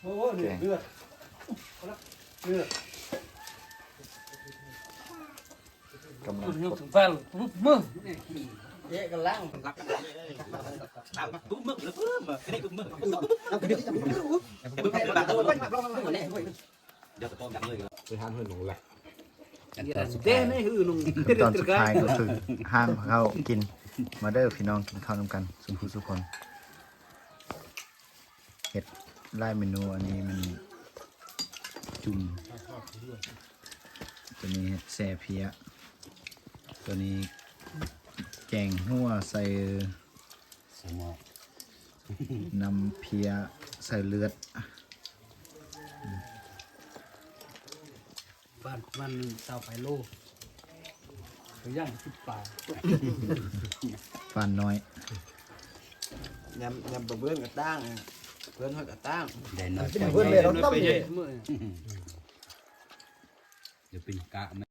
ໂອ້ ເລືອດ ເລືອດ ກຳລັງກົດ ເລືອດ ມື້ ເດະກຳລັງ ໄປທານເຮືອນໜອງແຫຼະ ເດ້ໃນຫືໜຶ່ງ ຂັ້ນຕອນສຸດທ້າຍກໍຄືຫາເຂົ້າກິນ ມາເດີພີ່ນ້ອງ ກິນເຂົ້ານຳກັນຊຸມຜູ້ຊຸຄົນ. ເຮັດຫຼາຍເມນູ ອັນນີ້ມັນຈຸ່ມ ຕົວນີ້ເຮັດແຊ່ເພຍ ຕົວນີ້ແກງຫົວໃສ່ ໃສ່ໝໍ້ ນ້ຳເພຍໃສ່ເລືອດ ປານມັນຊາວປາຍໂລ ຕົວຢ່າງສິບປາຍ ປານນ້ອຍ ຍຳ ຍຳປາເບິ່ນກະຕ່າງ ເພິ່ນຮອດກະຕ່າງ ໄດ້ນ້ອຍ ເພິ່ນເລີຍເອົາຕ້ອມ ເພິ່ນເລີຍ ດຽວເປັນກະ